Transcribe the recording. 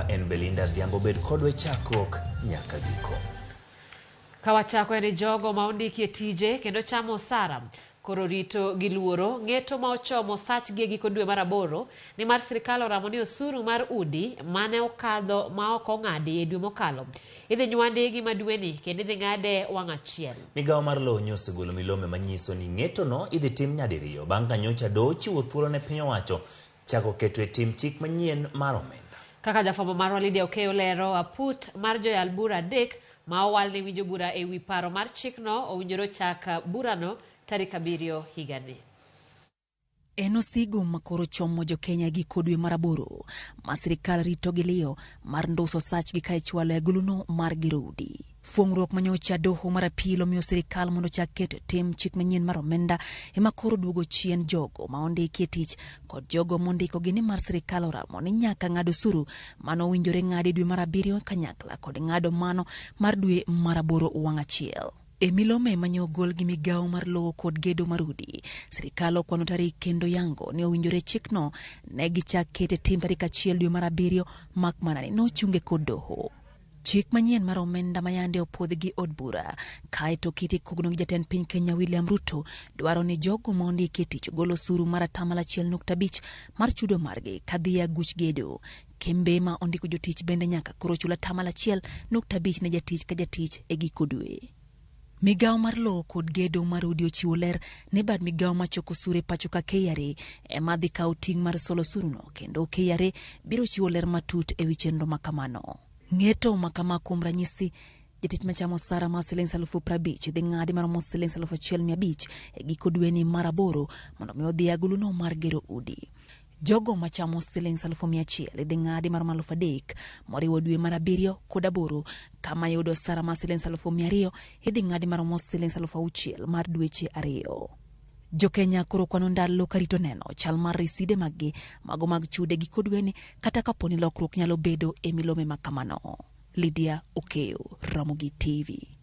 Nyinga en Belinda Adhiambo, bed kodwa e chakruok nyaka giko. Ka wachako en ni jogo ma ondiki e tije kendo chamo osara koro rito gi luoro ng'eto ma ochomo sachgi e giko dwe mar aboro nimar sirkal oramo ni osuru mar udi mane okadho ma ok ong'adi e dwe mokalo idhi nywandi gi ma dweni kendo idhi ng'ade wang' achiel. Migawo mar lowo nyo osegolo milome manyiso ni ng'etono idhi tim nyadiriyo bang' ka nyocha doho ochiwo thuolo ne piny owacho chako keto e tim chik manyien mar omenda. Kaka jafwambo marwa Lydia Okeyo lero, aput mar joyal bura adek ma owal ne winjo bura e wi paro mar chikno owinjore ochak burano tarik 7 higani. En osigo ma koro chomo jokenya e giko dwe mar aboro ma sirikal rito gi liyo mar nduso sachgi ka ichwalo e aguluno mar gero udi. Fuong'ruok ma nyocha doho mar apil omiyo sirikal mondo ochak keto e tim chik manyien mar omenda ema koro duogo chien jogo ma ondiki e tich kod jogo mondikogi nimar sirikal oramo ni nyaka ng'ad osuru mano owinjore ng'adi dwe mar abiriyo kanyakla kod ng'ado mano mar dwe mar aboro wang' achiel. E milome manye ogol gi migawo mar lowo kod gedo mar udi, sirikal okwano tarik kendo yango ni owinjore chikno ne gichak kete tim tarik 1 dwe mar abiriyo mak mana ni nochunge kod doho. Chik manyien mar omenda ma yande opuodhi gi od bura kaeto okete kogno gi jatend piny Kenya William Ruto dwaro ni jogo ma ondiki e tich ogol osuru mar atamalo achiel nukta abich mar chudo margi kadhi e aguch gedo. Kembe ma ondiko jotich bende nyaka koro chul atamalo achiel nukta abich ne jatich ka jatich e giko dwe. Migawo mar lowo kod gedo mar udi ochiwo ler ni bad migawo machoko osuru e pacho ka KRA ema dhi kawo ting' mar solo osuruno kendo KRA biro chiwo ler matut e wi chenro ma kamano. Ng'eto ma kama kuom ranyisi, jatich machamo osara mar siling 50,000 idhi ng'adi maromo siling 1,500 e giko dweni mar aboro mondo mi odhi e aguluno mar gero udi. Jogo machamo siling 100,000 idhi ng'adi maromo 3,000 moriwo dwe mar abiriyo kod aboro, kama yudo osara mar siling 200,000 idhi ng'adi maromo siling 6,000 mar dweche 2. Jokenya koro kwano ndalo karito neno chal mar riside maggi mago mag chude giko dweni kata kapo ni lokruok nyalo bedo e milome ma kamano. Lydia Okeyo, Ramogi TV.